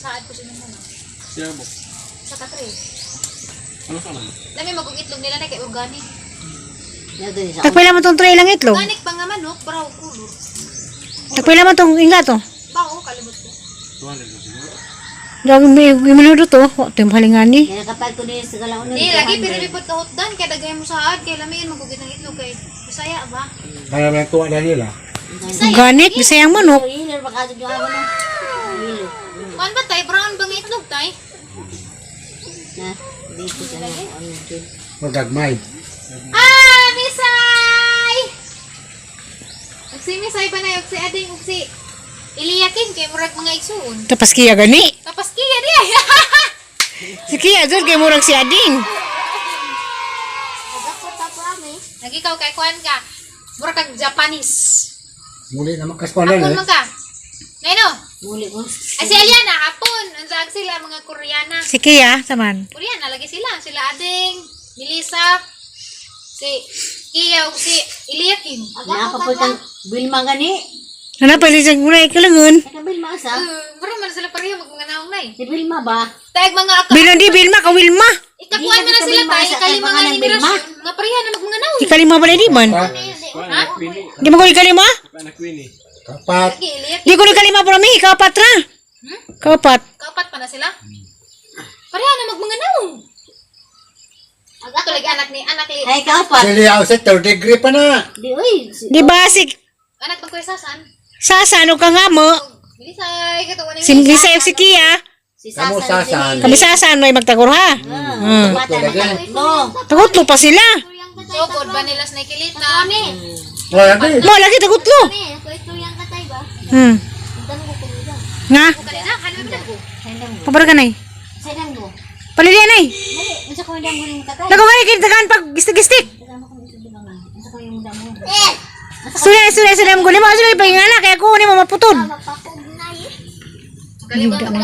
Saad ko sa inyo muna. Siya mo. Sa katre. Ano sa man? Lami magong itlog nila na kay organic. Tagpila man tong tray lang itlog. Organic pa nga manok, brown color. Tagpila man tong inga to. Bao, kalibot ko. 200 na siguro. Daging may minuto to. Wa to yung halingani. Kaya kapag ko niya sa kalaunan. Eh, lagi pinilipot ka hotdan, kaya dagay mo saad, kay lamiin magugit ng itlog kay Bisaya ba? Kaya may tuwa na nila. Bisaya. Organic, bisayang manok. Hilo, baka ito yung ako na. Hilo. Kuan ba tay? Brown bang itlog tay? Na, dito sa mga ano dyan. Magagmay. Ah, Misay! Ugsi Misay pa na, ugsi ading, ugsi Iliyakin kay murag mga igsuon. Tapos kiya gani. Tapos kiya di ay. Si kiya jud kay murag si Ading. Nagikaw kay kuan ka. Murag kag Japanese. Muli naman kaskwala Hapon eh. man ka. Neno, Muli ko. ay si Eliana, hapon. Ang saag sila, mga Koreana. Si Kia, saman. Koreana lagi sila. Sila Ading, Melissa, si Kia, ug si Iliakim. Nakaputang Bilma gani. Ano pa siya muna ikalangon. Saka Bilma sa. Mura man sila pareho magmanganaong na eh. Si Bilma ba? Tayag mga aka. Bilon di Bilma ka Wilma. Ikakuan man na sila Bilma tay, sa ikalima nga pangalan ni Bilma. Mirasyon. Mga pareha na magmanganaong. Ikalima pala di man. Kuan Queenie. Di mo ko ikalima? Kuan Queenie. Kapat. Lagi Iliakim. Di ko ikalima pero mi ikapat ra. Kapat. Kapat pa na sila. Pareha na magmanganaong. Ato lagi anak ni Ay, kapat. Sili ako sa third degree pa na. Di, uy. Di ba si anak pag kuya Sasan. Sasa ano ka nga mo? Bilisay, katuwa ni Si Lisa yung si Kia. Si Kamu Sasa. Sasan. Kami sasa ano ay magtagor ha. Bata na. Tagutlo pa sila. Sugod ba nila sa nakilita? Wala na eh. Mo lagi tagutlo. Nga, Kanina, hanap mo ko. pabara ka nay. Sa danggo. Palili nay. Dali, unsa ko danggo ning katay? Naku nga kintagan pag gistik-gistik. Kasama ko sa danggo. Unsa ko yung danggo? Sulay sulay sulay mo gulima sulay pangingala kaya ko ni mo maputod. Kaliwa mo.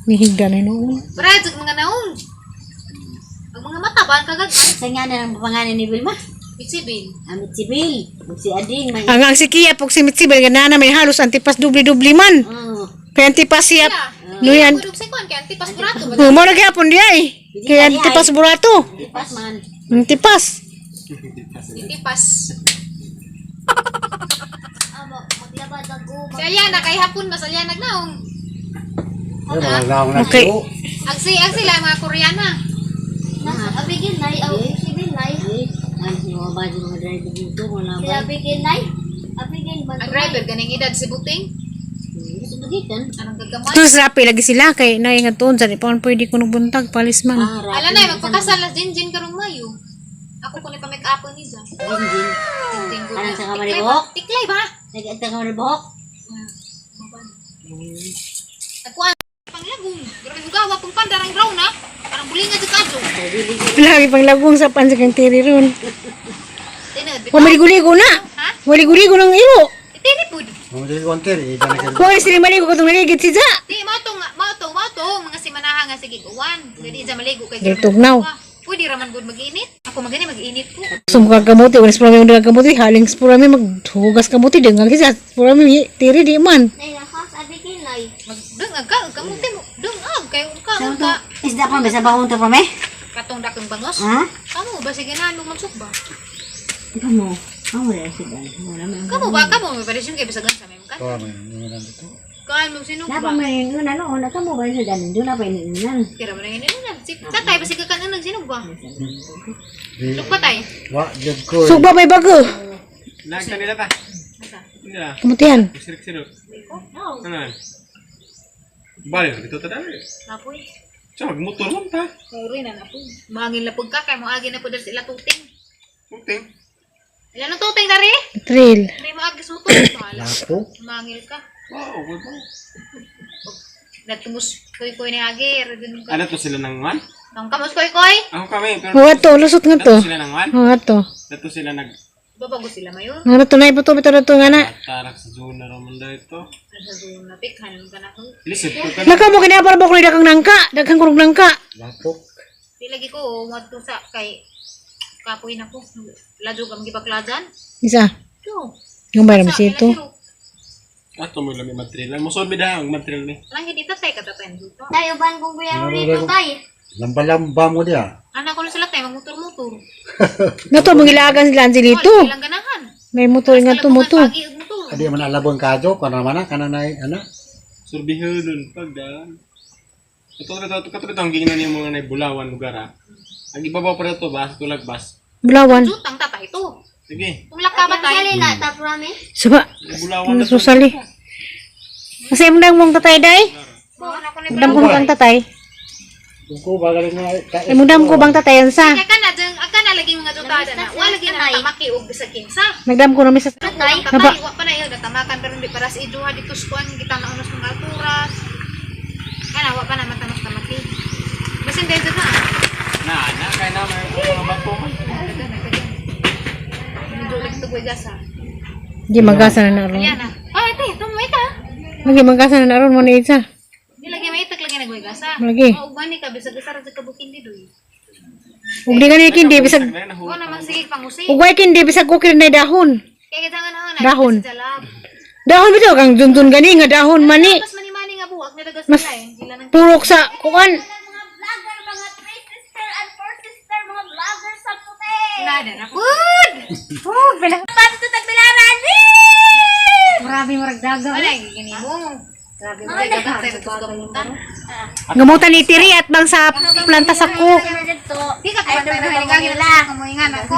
Nihigda na noon. Brad, ug mga naong. Ang mga mata ba ang kagagmay? Sa nga na ang pangalan ni Bilma? Bitsibin. Amit si Bill, ug si Ading may. Ang si Kia pag si Mitsibel ganana may halos antipas dubli-dubli man. Oh, Kaya antipas siya. Luyan. Luyan. Kudog sa kuan kay antipas burato ba? Oh, mo lagi hapon di ay. Kaya antipas burato. pas man. Antipas. Antipas. Si Aliana kay hapon mas Aliana naong. Ay, mga naong na Okay. siyo. Ang si ang sila mga Koreana. Abigin nay, aw sibil nay. Eh, ay mga ba mga driver dito wala ba? Abigin nay. Abigin ba? Ang driver ganing edad si Buting. Sa bagitan. Anong gagamay? Tus rapi lagi sila kay nay nga tuon sa di pa man pwede ko buntag palis man. Ah, Ala na magpakasal na Jinjin karong Mayo. Ako ko ni pa make up ni Za. Jinjin. Jinjin ko. Anong sa kamari Tiklay ba? buhok? Tiklay ba? Nag-anta ka ng buhok? Nagkuan panglagong. Grabe bugawa pang pandarang brown ha. Parang bulinga jud kadto. Lagi pang lagong sa pansi kang tiri ron. Tinod. Wa maligo-ligo na. Ha? Maligo-ligo ng iro. Itiri pud. Mga dili konti, eh, dyan na kayo. Wa sila maligo katong naligid si Ja. Di mao tong mao to mao to mga simanaha nga sige uwan. Dili dyan maligo kay Gitugnaw. Pwede ra man gud mag-init. Ako magani mag-init ko. Sumka kamuti, wala spura mi kamuti, haling spura mi maghugas kamuti, dengag siya, spura mi tiri di man. Nay lakas abigin nay. Magdungag ka, kamuti mo. Dungag kay ka ka. Isda pa may sa bahon to pa may? Katong dakong bangos. Ha? Kamo ba sige na anong magsugba? Kamo. Kamo ra si Dan. Wala man. Kamo ba kamo may paresyon kay bisagan sa memkan. Ito, may may nandito. Kaan mo sinugba. Napa may yun ano, una kamo ba sa Dan? Doon na pa iniinan. Kira mo na yun na. Si tatay ba sige kan anong sinugba? Di, Sugba tay. wa, jud ko. eh. Sugba may bago. Nagta nila ta. Nila. Kamutihan. Sirik-sirik. Ano man? Bali, dito ta dali. Napoy. Siya magmotor man ta. Puri na napoy. Mangin lapog ka kay moagi na pud sila tuting. Puting. Ilan ang tuting dari? Trail. May maagis mo to. Bahala. Lapo. Mangil ka. Wow, good mo. Nagtumus koy-koy ni Agi. Dun ka. Ano to sila ng man? Nang kamos koy-koy. Ako kami, pero Mga to, lusot nga to. Dato sila ng man? Mga to. Dato sila nag Babago sila mayo. Nga to na iputo bitaw na to nga na. tarak sa zona raman da ito. Sa zona pikhan ka na ko. Lisod ko ka. Naka mo kini para ba ko daghang nangka, daghang kurog nangka. Lapo. Di lagi ko madto sa kay kapoy na ko. Ladyo kam gibaklajan. Isa. Yo. Yung ba naman Sa sito? ila Ato mo lami matril. Ang musod mi dahang matril ni. Lang hindi tatay katatayan dito. Tayo ban kong biyaro dito tay. Lamba-lamba mo diya. Anak ko na sila tayo, magmotor-motor. Nato mangilagan sila ang silito. Wala silang ganahan. May motor nga tumuto. Pagi og motor. Adi man alabon kadyo kana man kana nay ana. Surbihulon pagdaan. Ito ito ito ito ang gingnan nimo nga nay Bulawan lugar ha. Ang ibabaw pa rito ba sa tulag bus. Bulawan. Jutang tatay to. Sige. Kung laka ba tayo? Sali na ta prami. Suba. Bulawan na to. Susali. Kasi imong mong tatay day. Anak ko na Dam ko kang tatay. Kung ko bagaling nga ka. Imong dam ko bang tatay ansa. Kaya ka na, dyan, ka na lagi mga jutada na. Wala lagi na tamaki og bisag kinsa. Nagdam ko na may sa Tatay, Naba. tatay, wa pa na iyo natamakan pero hindi para sa iduha dito sa kuan kita na unos mga alturas. Kana wa pa na matamak tamaki. Basin dito na. Na na kay na may mga bato man. Dagan, dagan. Medyo lagi tugoy gasa. Di magasa na naron. Ayan na. Ay, ate, tumay ka. Lagi magasa na naron mo ni isa. Di lagi may itak lagi nagway gasa. Lagi. O uban ni ka bisag gasa ra sa kabukin di doy. Ug di gani kindi bisag O naman sige pangusi. ug way kindi bisag ukir na dahon. Kaya kitangan na Dahon. Sa jalab. Dahon bitaw kang junjun gani nga dahon mani. Mas mani-mani nga buwak ni dagas Mas sila eh. Dila nang purok sa kuan. Mga vlogger, mga three sister and four sister, mga vlogger sa puti. nada na. Good. Oh, bala. Paano tagbilaran? Grabe murag daga. Wala gini mo. Grabe mo gamutan. Gamutan ni tiri at bang sa planta sa ko. Di ka kabantay na hilingan nila. Kamuingan ako.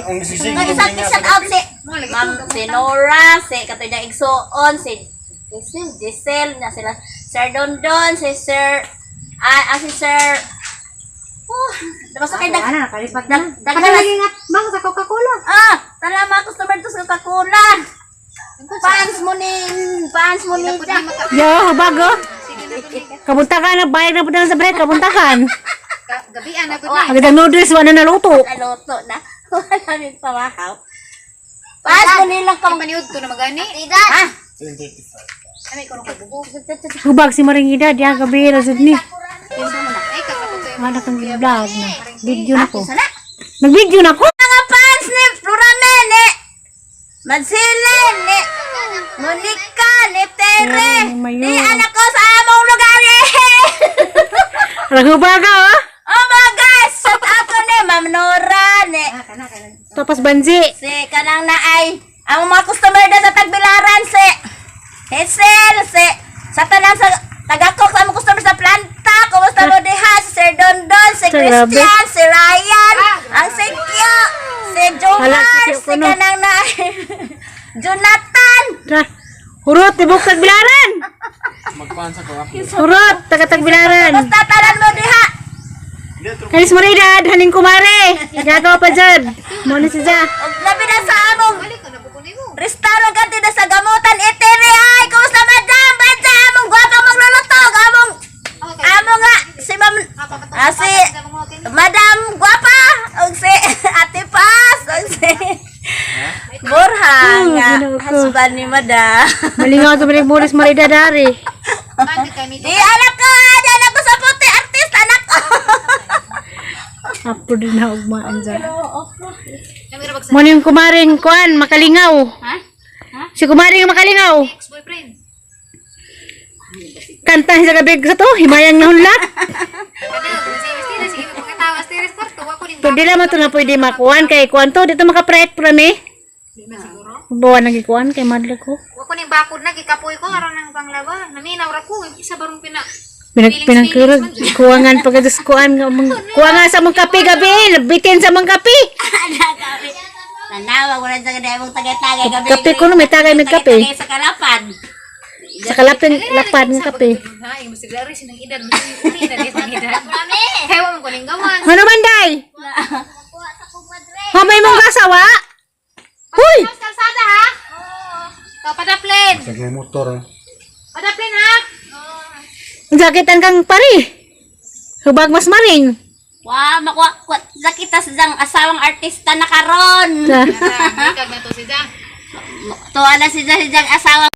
Ang sisig Nag-isang shout out si Ma'am si Nora, si Katoy Igsoon, si Giselle, Giselle, na sila Sir Dondon, si Sir si Sir. Oh, basta kay dag nakalipat na. Daghan bang sa Coca-Cola. Ah, tala mga customer to sa Coca-Cola. Fans mo ni, fans mo ni. Yo, bago. Kabunta ka na bayad na punta sa break, kabuntahan. Gabi ana ko na. Agad ang noodles wala na luto. Naloto na. Wala rin pamahaw. Fans mo nilang Kang paniud ko na magani. Ah, Ano ikaw nang kabugo? Hubag si Maring Ida, diya gabi ra jud ni. Ay kakato Wala kang vlog na. Video na ko. sana. Nag-video na ko. Mga fans ni Florame ni Mansile ni Monica ni Tere Ay, mayo. ni anak ko sa among lugar eh. Rahubaga oh. Oh my gosh, shout out ko ni Ma'am Nora ni Tapos banji. si kanang naay ang mga customer na sa Tagbilaran si Hazel si sa tanan sa tagakok sa among customer sa planta kumusta mo diha si Sir Dondon si Sir, grabe. Christian si Ryan ang si Kyo si Hala, Jomar si Kyo si kuno. kanang naay Jonathan. Tra. Hurot, tibok tagbilaran. Magkuhan sa ko. Hurot, taga tagbilaran. Basta tanan mo diha. Kanis mo rin, haning kumare. Gagawa pa dyan. Mo na si Ja. Ug labi na sa among Balik ko na buko nimo. restaurant kanti na sa gamutan itiri ay kumusta madam bansa among gwapa magluluto among amo nga si ma'am si Madam Guapa ug si Ate Paz ug si Borja nga Ginoo ko. husband ni Madam. Malingaw sa balik Boris Marida dari. Bandi kami Di anak ko, di anak ko sa puti artist anak ko. Apo din na ugmaan dyan. Namira bag sa Mo na yung kumaring kuan, makalingaw. Ha? Si kumaring ang makalingaw. ex-boyfriend. Kanta sa gabi sa to, himayang nahunlak. Kada si Stira sige magpakatawa Stira kwarto wa ko ning Pero di naman to na pwede makuan kay kuan to, dito makaprek prami. Di na siguro. Bawa nagikuan kay madla ko. Wa ko ning bakod na gikapoy ko aron nang panglaba. Naminaw ra ko isa barong pina. Pinag pinangkurog kuwangan pagka kuan nga mong kuwangan sa mong kape gabi, bitin sa mong kape. Tanawa wala sa ganay mong tagay-tagay gabi. Kape ko no may tagay may kape. Tagay sa kalapan. Sa kalapin lapad ng kape. Ha, yung masig lari sinang edad, masig uli na din ang edad. Kaya wa man ko ning gawas. Ano man day? Hamay mong gasawa? Huy! Sa kalsada ha. Oo. Padaplin. Sa mga motor. Ah. Padaplin ha. Ang Jaketan kang pare. Hubag mas maring. Wa makuha sa kita sa dang asawang artista na karon. Sa Kag na to si Jang. Tuwa na si Jang si Jang asawa.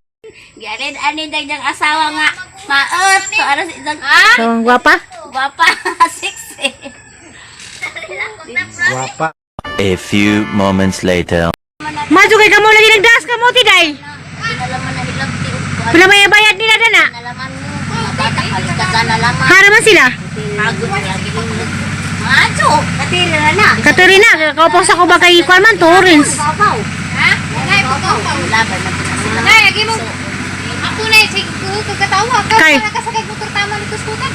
Gianin ani dang Jang asawa nga maot. Tuwa na si Jang Sawang gwapa. gwapa sexy. Guwapa. A few moments later. Madyo kay kamo lagi nagdaas kamo ti day. Alam mo na Pila may bayad nila dana? Nalaman mo, mga bata, halos ka nalaman. Hara man sila. Pagod niya, Macho, katira na na. Katerina, kaupong sa ko ba kay kuan man Torrens. Babaw. Ha? Nay, puto. Laban na po na sila. Nay, agi mo. Ako na sige ko kagkatawa. Kay. Kay nakasakay motor tama nito skutan.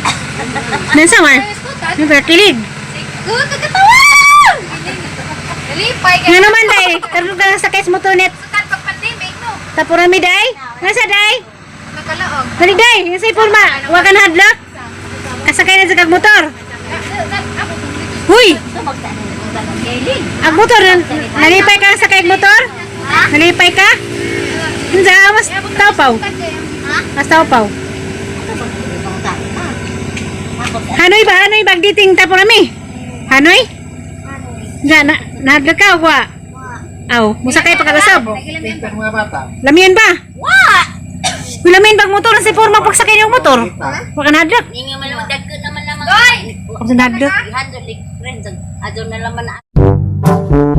Nansa man? Skutan. Yung kilig. Sige ko kagkatawa. Lipay kay. Nga naman day, karon ka sakay sa motor net. Skutan pag pandemic no. Tapurami day. Nasa day? Magkalaog. Balik day, nasa porma. Wa ka hadlok. Kasakay na sa kag motor. Huy, ang motor nalipay ka sa kag motor? Nalipay ka? Unsa mas tawpaw? Mas tawpaw. Hanoy ba? Hanoy ba? Diting tapurami? Hanoy? Nga, na, nahadlok ka o kwa? Aw, musakay pa kalasab. Tingnan mga bata. Lamian ba? Wa! Lamian bang motor? Sa porma pagsakay niyong motor? Wa ka nahadlok? Ninyo man naman, dagko naman naman. Wa ka nahadlok? 300 friends, adyo na laman na.